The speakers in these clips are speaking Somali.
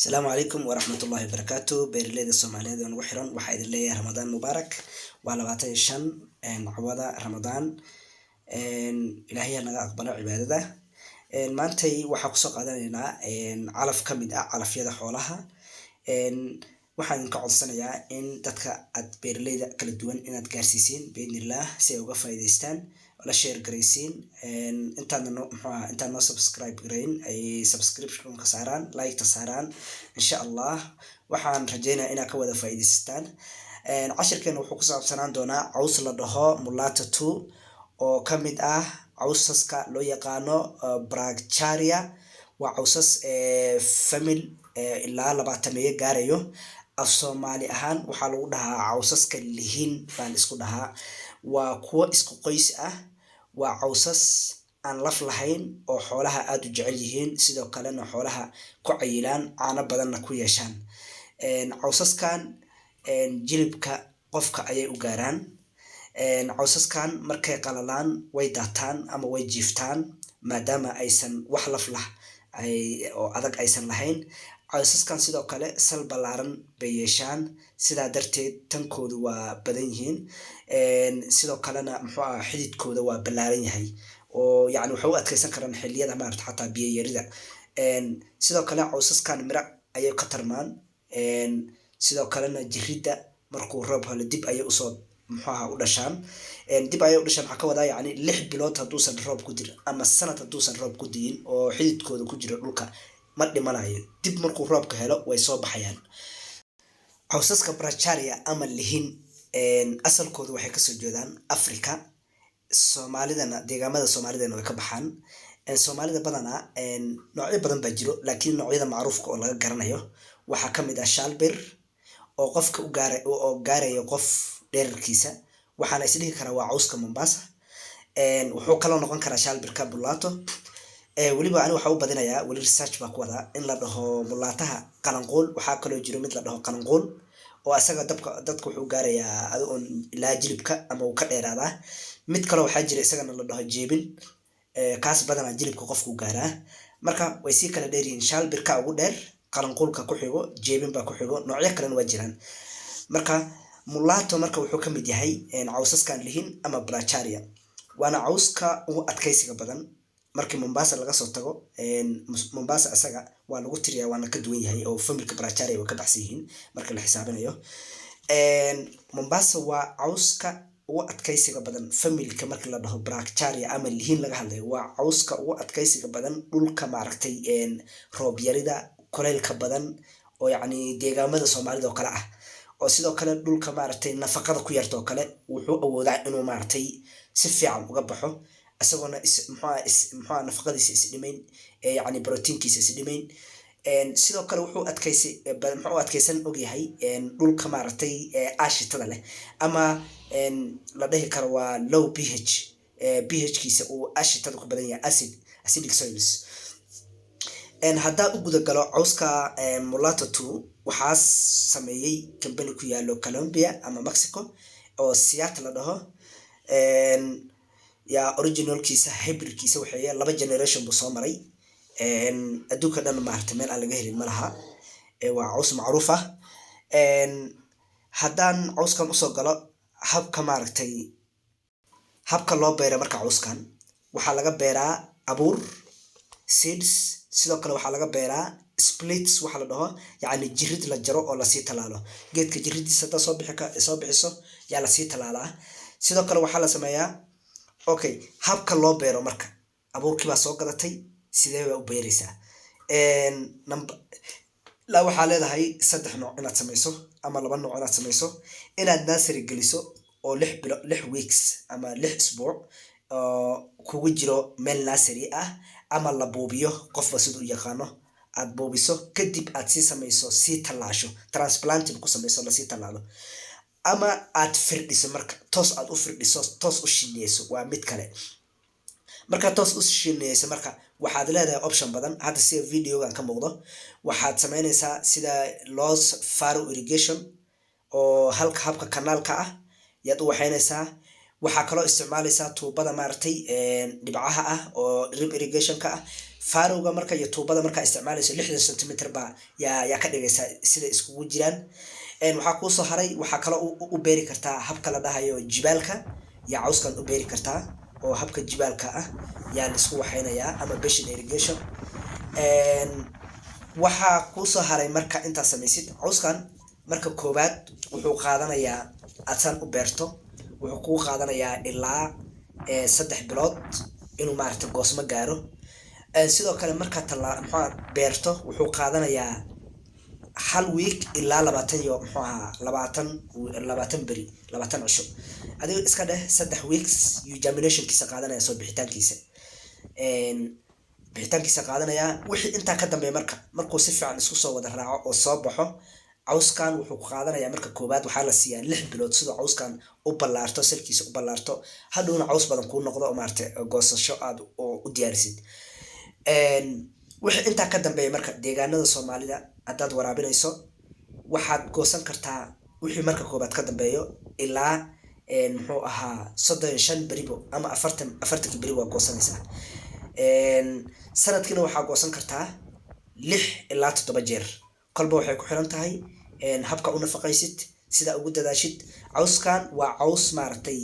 Asalaamu calaykum waraxmatullahi wabarakaatu. Beeraleyda Soomaaliyeed oo nagu xiran, waxaa idin leeyahay Ramadaan mubaarak. Waa 25 cawada Ramadaan. Ilaahay ha naga aqbalo cibaadada. Maantay waxaa kusoo qaadanaynaa calaf ka mid ah calafyada xoolaha. Waxaan idinka codsanayaa in dadka aad beeraleyda kala duwan inaad gaarsiisiin, biidnillah, si ay uga faa'iidaystaan, la share garaysiin. Intaadna no muxuu ahaa, intaan noo subscribe garayn, ay subscription ka saaraan, like ta saaraan. Insha Allah waxaan rajeynayaa inaad ka wada faa'iidaystaan. Cashirkeena wuxuu ku saabsanaan doonaa caws la dhaho Mulato 2, oo ka mid ah cawsaska loo yaqaano Brachiaria. Waa cawsas family ilaa 20-meeyo gaarayo. Af Soomaali ahaan waxaa lagu dhahaa cawsaska lihin baan isku dhahaa. Waa kuwo isku qoys ah. Waa cawsas aan laf lahayn oo xoolaha aada u jecel yihiin, sidoo kalena xoolaha ku cayilaan, caano badanna ku yeeshaan. Cawsaskan jilibka qofka ayay u gaaraan. Cawsaskan markay qalalaan way daataan ama way jiiftaan, maadaama aysan wax laf lah ay oo adag aysan lahayn. Cawsaskan sidoo kale sal ballaaran bay yeeshaan, sidaa darteed tankoodu waa badan yihiin. Sidoo kalena, muxuu aha, xididkooda waa ballaaran yahay, oo yacni waxay u adkeysan karaan xilliyada, maarata, xataa biyo yarida. Sidoo kale cawsaskan miro ayay ka tarmaan. Sidoo kalena jiridda markuu roob helo dib ayay usoo, muxuu aha, u dhashaan. Dib ayay u dhashaan waxaa ka wadaa, yacni, 6 bilood hadduusan roob ku jirin ama sanad hadduusan roob ku diyin oo xididkooda ku jiro dhulka, ma dhimanayo. Dib markuu roobka helo way soo baxayaan. Cawsaska Brachiaria ama lihin asalkooda waxay kasoo jeedaan Africa. Soomaalidana, deegaamada Soomaalidana way ka baxaan. Soomaalida badanaa noocyo badan baa jiro, laakiin noocyada macruufka oo laga garanayo waxaa kamid ah shaalbir, oo qofka u gaara oo gaarayo qof dherarkiisa. Waxaana isdhihi karaa waa cawska Mombasa. Wuxuu kaloo noqon karaa shaalbirka Mulato. Weliba ani waxaa u badinayaa, weli research baa ku wadaa, in la dhaho mulaataha qalanquul. Waxaa kaloo jiro mid la dhaho qalanquul, oo asaga dabka dadka wuxuu gaarayaa adi un ilaa jilibka ama uu ka dheeraadaa. Mid kaloo waxaa jira isagana la dhaho jeebin. Kaas badanaa jilibka qofku gaaraa. Marka way sii kala dheer yihiin: shaalbirka ugu dheer, qalanquulka ku xigo, jeebin baa ku xigo, noocyo kalena waa jiraan. Marka Mulato marka wuxuu kamid yahay cawsaskan lihin ama Brachiaria, waana cawska ugu adkaysiga badan markii Mombasa laga soo tago. Mombasa isaga waa lagu tiriyaa, waana ka duwan yahay oo familka Brachiaria way ka baxsan yihiin marka la xisaabinayo. Mombasa waa cawska ugu adkaysiga badan familka marka la dhaho Brachiaria ama lihin laga hadlayo. Waa cawska ugu adkaysiga badan dhulka, maaragtay, roob yarida, kuleylka badan, oo yacni deegaamada Soomaalida oo kale ah, oo sidoo kale dhulka, maaragtay, nafaqada ku yarta oo kale wuxuu awoodaa inuu, maaragtay, si fiican uga baxo, isagoona is muxuaa is muxuaa nafaqadiisa isdhimayn, yacni proteinkiisa isdhimayn. Sidoo kale wuxuu adkaysay, muxuu adkaysan ogyahay dhulka, maaragtay, aashitada leh ama la dhihi karo waa low pH, pH kiisa uu aashitada ku badan yahay, acidic soils. Haddaa u guda galo cawska Mulato 2, waxaa sameeyey company ku yaalo Colombia ama Mexico oo Seattle la dhaho. Yaa originalkiisa, hybridkiisa waxeeye laba generation buu soo maray. Adduunka dhan, maarata, meel aan laga helin ma laha. Waa caws macruuf ah. Haddaan cawskan usoo galo habka, maaragtay, habka loo beero, marka cawskan waxaa laga beeraa abuur, seeds. Sidoo kale waxaa laga beeraa splits waxa la dhaho, yacni jirid la jaro oo lasii talaalo. Geedka jiridiisa haddaa soo bixi soo bixiso, yaa lasii talaalaa. Sidoo kale waxaa la sameeyaa, okay, habka loo beero. Marka abuurkii baa soo gadatay, sidee baa u beereysaa? Number laa waxaa leedahay saddex nooc inaad samayso ama laba nooc inaad samayso: inaad nursery geliso oo 6 bilo, 6 weeks ama 6 isbuuc oo kugu jiro meel nursery ah, ama la buubiyo, qofba siduu u yaqaano, aad buubiso, kadib aad sii samayso, sii tallaasho, transplanting ku samayso, lasii tallaalo, ama aad firdhiso. Marka toos aad u firdhiso, toos u shiniyeyso, waa mid kale. Markaad toos u shiniyeyso, marka waxaad leedahay option badan. Hadda sida videogan ka muuqdo, waxaad sameynaysaa sida loos furrow irrigation, oo halka habka kanaalka ah yaad u waxeynaysaa. Waxaa kaloo isticmaalaysaa tuubada, maaragtay, dhibcaha ah oo drip irrigationka ah. Furrow-ga marka iyo tuubada markaa isticmaalayso, 60 centimeter baa yaa ka dhigaysaa sida iskugu jiraan. Waxaa kuusoo haray, waxaa kaloo u beeri kartaa habka la dhahayo jibaalka. Yaa cawskan u beeri kartaa oo habka jibaalka ah yaa la isku waxaynayaa, ama basin irrigation. Waxaa kuusoo haray, marka intaad samaysid, cawskan marka koowaad wuxuu qaadanayaa aad u beerto, wuxuu kuu qaadanayaa ilaa 3 bilood inuu maaragta goosmo gaaro. Sidoo kale markaad tallaa, muxuu beerto, wuxuu qaadanayaa hal week ilaa 20 iyo, muxuu ahaa, 20 beri, 20 cisho, adigo iska dheh 3 weeks yuu germinationkiisa qaadanaya, soo bixitaankiisa qaadanayaa. Wixii intaa ka dambeeya, marka markuu si fiican isku soo wada raaco oo soo baxo, cawskan wuxuu ku qaadanayaa, marka koowaad waxaa la siiyaa 6 bilood sidoo cawskan u ballaarto, salkiisa u ballaarto, hadhowna caws badan kuu noqdo oo maarata goosasho aad u diyaarisid. Wixii intaa ka dambeeya, marka deegaanada Soomaalida haddaad waraabinayso, waxaad goosan kartaa wixii marka koobaad ka dambeeyo ilaa, muxuu ahaa, 35 beribo ama 40, 40-kii beri waa goosanaysaa. Sanadkiina waxaa goosan kartaa 6 ilaa 7 jeer, kolba waxay ku xiran tahay habka u nafaqaysid, sidaa ugu dadaashid. Cawskan waa caws maaragtay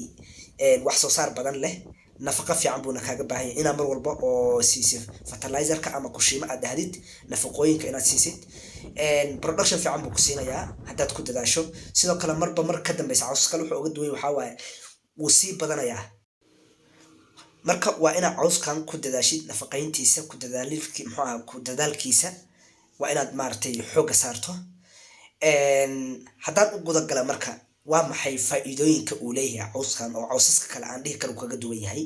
wax soo saar badan leh, nafaqo fiican buuna kaaga baahan yahay, inaad mar walba oo siisid fertilizerka ama kushiimo aad dhahdid, nafaqooyinka inaad siisid. Production fiican buu ku siinayaa haddaad ku dadaasho. Sidoo kale marba mar ka dambeysa caws kale wuxuu uga duwan, waxaa waaye wuu sii badanayaa. Marka waa inaad cawskan ku dadaashid nafaqayntiisa, ku dadaalki, muxuu aha, ku dadaalkiisa waa inaad maaragtay xoogga saarto. Haddaan u gudagala marka, waa maxay faa'iidooyinka uu leeyahay cawskan oo cawsaska kale aan dhihi karo kaga duwan yahay?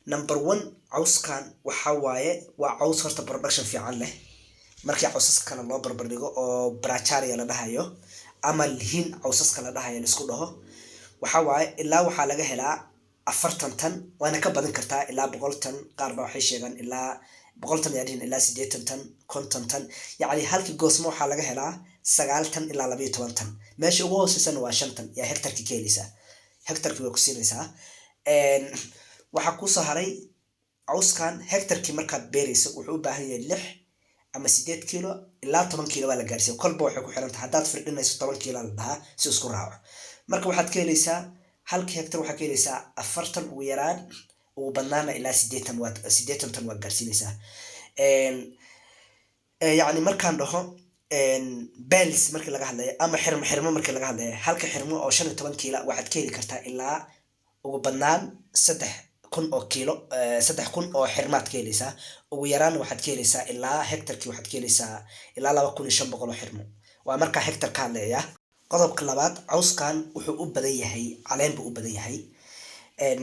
Number one, cawskan waxa waaye waa caws horta production fiican leh markii cawsaska kale loo barbardhigo, oo bracharia la dhahayo ama lihin cawsaska la dhahayo laisku dhaho. Waxa waaye ilaa waxaa laga helaa 40 tan, waana ka badan kartaa ilaa 100 tan. Qaar baa waxay sheegaan ilaa 100 tan, yaa dhihin ilaa 80 tan, 50 tan. Yacni halkii goosmo waxaa laga helaa 9 tan ilaa 12 tan. Meesha ugu hooseysana waa 5 tan yaa hectarkii ka heleysaa, hectarkii way ku siinaysaa. Waxaa kusoo haray, cawskan hectarkii markaad beerayso wuxuu u baahan yahay 6 ama 8 kiilo ilaa 10 kiilo waa la gaarsiiya. Kolba waxay ku xiran tahay, haddaad firdhinayso 10 kiilo la dhahaa si isku raaco. Marka waxaad ka helaysaa halkii hectar waxaad ka helaysaa 40 ugu yaraan, ugu badnaana ilaa 80, waad 80 tan waad gaarsiinaysaa. Yacni markaan dhaho bales markii laga hadlayo ama xirmo xirmo markii laga hadlayo, halka xirmo oo 15 kiilo waxaad ka heli kartaa ilaa ugu badnaan 3000 oo kiilo, 3000 oo xirmaad ka helaysaa. Ugu yaraan waxaad ka helaysaa ilaa hectarkii waxaad ka helaysaa ilaa 2500 oo xirmo, waa markaa hectar ka hadlaya. Qodobka labaad, cawskan wuxuu u badan yahay caleen buu u badan yahay.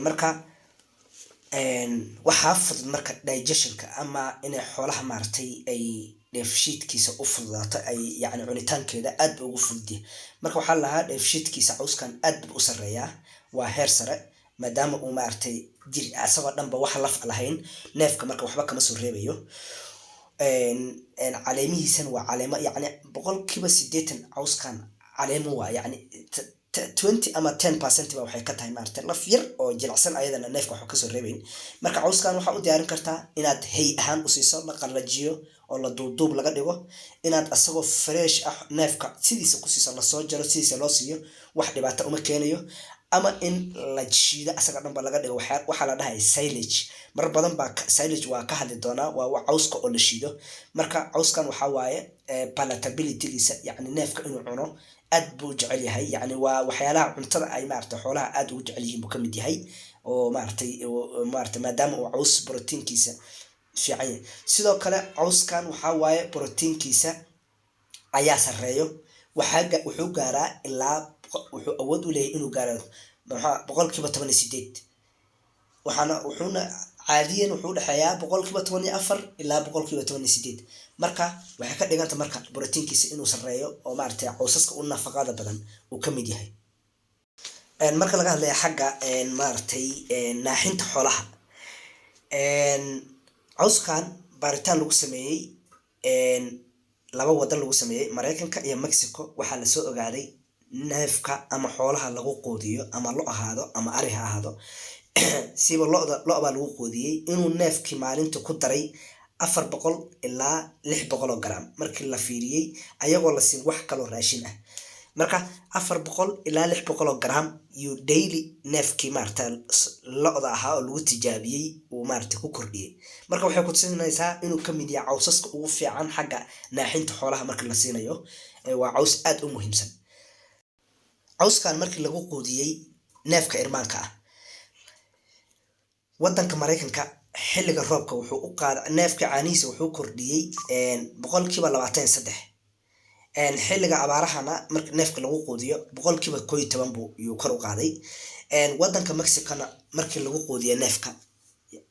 Marka waxaa fudud marka digestionka ama inay xoolaha maaragtay ay dheefshiidkiisa u fududaato, ay yacni cunitaankeeda aad ba ugu fududyahay. Marka waxaa lahaa dheefshiidkiisa cawskan aad buu u sarreeyaa, waa heer sare, maadaama uu maaragtay jir asagoo dhanba wax laf lahayn neefka, marka waxba kama soo reebayo. Caleemihiisana waa caleemo, yacni 80% cawskan caleemo waa, yacni 20 ama 10% ba waxay ka tahay maaragtay laf yar oo jilicsan, ayadana neefka waxba kasoo reebayn. Marka cawskan waxaa u diyaarin kartaa inaad hay ahaan usiiso, la qallajiyo oo la duubduub laga dhigo, inaad asagoo fresh ah neefka sidiisa ku siiso, lasoo jaro, sidiisa loo siiyo, wax dhibaato uma keenayo, ama in la shiido asaga dhanba laga dhigo waxaa la dhahay silage. Mar badan baa silage waa ka hadli doonaa, waa cawska oo la shiido. Marka cawskan waxaa waaye palatabilitygiisa, yacni neefka inuu cuno aad buu u jecel yahay. Yacni waa waxyaalaha cuntada ay maaragtay xoolaha aad ugu jecel yihiin buu ka mid yahay, oo maaragtay maadaama uu caws proteinkiisa fiican yahay. Sidoo kale cawskan waxaa waaye proteinkiisa ayaa sarreeyo. Waxaa wuxuu gaaraa ilaa, wuxuu awood u leeyahay inuu gaaro, maxaa, 18%. Waxaana wuxuuna caadiyan wuxuu udhexeeyaa 14% ilaa 18%. Marka waxay ka dhiganta marka proteinkiisa inuu sarreeyo oo maaragtay cawsaska u nafaqada badan uu ka mid yahay. Marka laga hadlaya xagga maaragtay naaxinta xoolaha, cawskan baaritaan lagu sameeyey laba wadan lagu sameeyey, Maraykanka iyo Mexico, waxaa lasoo ogaaday neefka ama xoolaha lagu quudiyo, ama lo ahaado ama ari ha ahaado. Siiba lo'da, lo' baa lagu quudiyey, inuu neefkii maalinta ku daray 400 ilaa 600 oo gram markii la fiiriyey, ayagoo la siin wax kaloo raashin ah. Marka 400 ilaa 600 oo gram yuu daily neefkii maarata lo'da ahaa oo lagu tijaabiyey uu maarata ku kordhiyey. Marka waxay kutusinaysaa inuu kamid yahay cawsaska ugu fiican xagga naaxinta xoolaha marka la siinayo. Waa caws aad u muhiimsan. Cawskan markii lagu quudiyey neefka irmaanka ah, wadanka Maraykanka xilliga roobka wuxuu u qaada neefka caanihiisa wuxuu kordhiyey 23%. Xilliga abaarahana marka neefka lagu quudiyo 11% buu yuu kor u qaaday. Wadanka Mexicona markii lagu quudiyo neefka,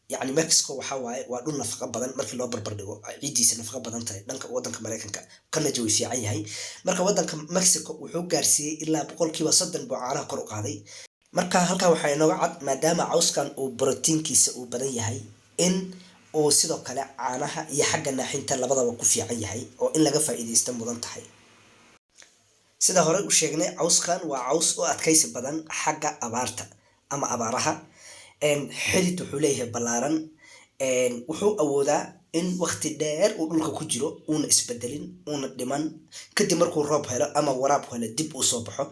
yacni Mexico waxa waaye waa dhul nafaqo badan markii loo barbar dhigo, ciiddiisa nafaqo badan tahay dhanka wadanka Maraykanka, kana jawi fiican yahay. Marka wadanka Mexico wuxuu gaarsiiyey ilaa 30% buu caanaha kor u qaaday. Marka halkaa waxaa inooga cad, maadaama cawskan uu borotiinkiisa uu badan yahay, in uu sidoo kale caanaha iyo xagga naaxinta labadaba ku fiican yahay oo in laga faa'iidaysto mudan tahay. Sida hore u sheegnay, cawskan waa caws u adkaysi badan xagga abaarta ama abaaraha. Xidid wuxuu leeyahay ballaaran. Wuxuu awoodaa in waqti dheer uu dhulka ku jiro, uuna isbedelin, uuna dhiman. Kadib markuu roob helo ama waraab helo, dib uu soo baxo.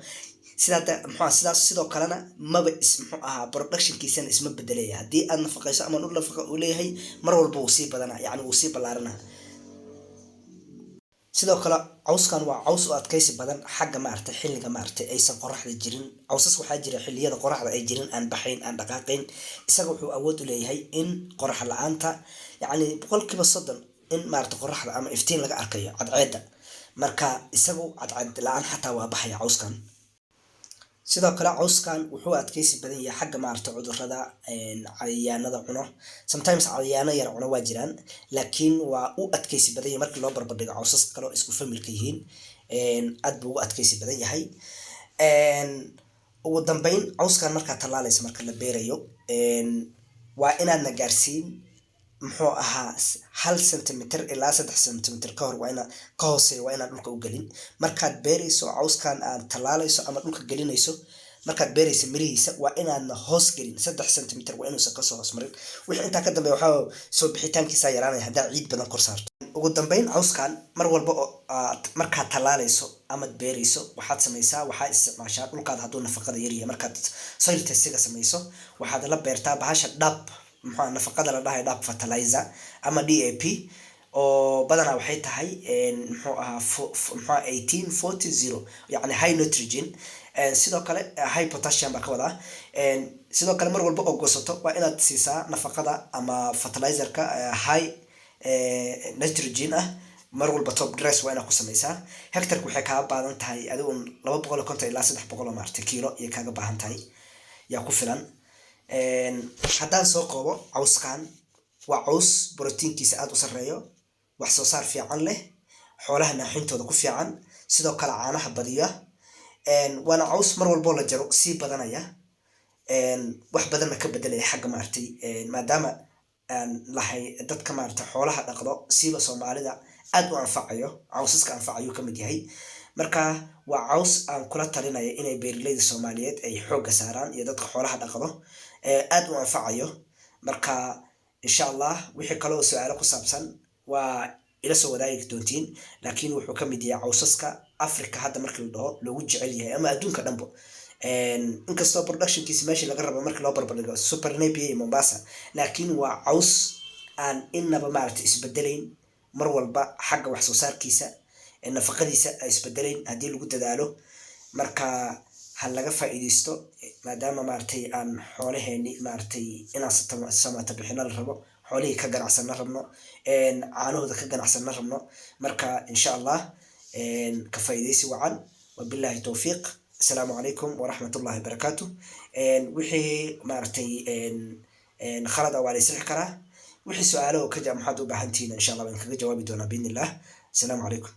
Sidaa muxuu sidaas sidoo kalena maba is muxuu ahaa productionkiisana isma bedelaya. Haddii aad nafaqayso ama dhul nafaqa uu leeyahay, mar walba wuu sii badanaa, yacni wuu sii ballaaranaa. Sidoo kale cawskan waa caws u adkaysi badan xagga maaragtay xilliga maaragtay aysan qoraxda jirin. Cawsas waxaa jira xilliyada qoraxda ay jirin aan baxayn, aan dhaqaaqayn. Isaga wuxuu awood u leeyahay in qorax la-aanta, yacni 30% in maaragtay qoraxda ama iftiin laga arkayo cadceedda, marka isagu cadceed la-aan xataa waa baxaya cawskan. Sidoo kale cawskan wuxuu adkeysi badan yahay xagga maaragtay cudurada cayayaanada cuno. Sometimes cayayaano yar cuno waa jiraan, laakiin waa u adkeysi badan yahay markii loo barbardhigo cawsaska kale oo isku familka yihiin. Aad buu ugu adkeysi badan yahay. Ugu dambeyn, cawskan markaad tallaalayso, marka la beerayo, waa inaadna gaarsiin muxuu ahaa 1 centimeter ilaa 3 centimeter ka hor, waa ina ka hooseeya, waa inaad dhulka u gelin. Markaad beerayso cawskan aad tallaalayso ama dhulka gelinayso, markaad beerayso mirihiisa, waa inaadna hoos gelin 3 centimeter, waa inuusan kasoo hoos marin. Wixii intaa ka dambeeya waxaa soo bixitaankiisa yaraanaya haddaa ciid badan kor saarto. Ugu dambeyn, cawskan mar walba oo aad markaad tallaalayso amaad beerayso, waxaad samaysaa, waxaad isticmaashaa dhulkaada hadduu nafaqada yaryahay, markaad soil testiga samayso, waxaad la beertaa bahasha DAP, muxuu nafaqada la dhahay, DAP fertilizer ama DAP, oo badanaa waxay tahay muxuu ahaa muxuu 18-40-0, yacni high nitrogen, sidoo kale high potassium baa ka wadaa. Sidoo kale mar walba oo goosato waa inaad siisaa nafaqada ama fertilizerka high nitrogen ah. Mar walba top dress waa inaad ku samaysaa. Hectarka waxay kaaga baadan tahay adigu 250 ilaa 300 oo maaragtay kiilo ayay kaaga baahan tahay, yaa ku filan. Haddaan soo koobo, cawskan waa caws borotiinkiisa aada u sarreeyo, wax soo saar fiican leh, xoolaha naaxintooda ku fiican, sidoo kale caanaha badiya. Waana caws mar walboo la jaro sii badanaya, wax badanna ka bedelaya xagga maaragtay, maadaama aan lahay dadka maaragtay xoolaha dhaqdo, siiba Soomaalida aad u anfacayo, cawsaska anfacayo ka mid yahay. Marka waa caws aan kula talinaya inay beeraleyda Soomaaliyeed ay xoogga saaraan iyo dadka xoolaha dhaqdo, aad u anfacayo. Marka insha Allah wixii kale oo su-aalo ku saabsan waa ila soo wadaagi doontiin, laakiin wuxuu ka mid yahay cawsaska Africa hadda markii la dhaho loogu jecel yahay ama adduunka dhanbo, inkastoo productionkiisa meeshii laga rabo markii loo barbardhigo Super Napier iyo Mombasa, laakiin waa caws aan inaba maaragtay isbedelayn mar walba xagga wax soo saarkiisa, nafaqadiisa ay isbedelayn haddii lagu dadaalo. Marka ha laga faa'iidaysto, maadaama maaragtay aan xoolaheeni maaragtay inaan samata bixino la rabo, xoolihii ka ganacsanna rabno, caanahooda ka ganacsanna rabno. Marka insha Allah ka faa'iidaysi wacan. Wabillahi towfiiq. Asalaamu calaykum waraxmat ullahi wabarakaatu. Wixii maaragtay khalada waa la isixi karaa. Wixii su-aalo oo ka maxaad u baahan tihiin, insha Allah waan kaga jawaabi doonaa biidni illah. Asalaamu calaykum.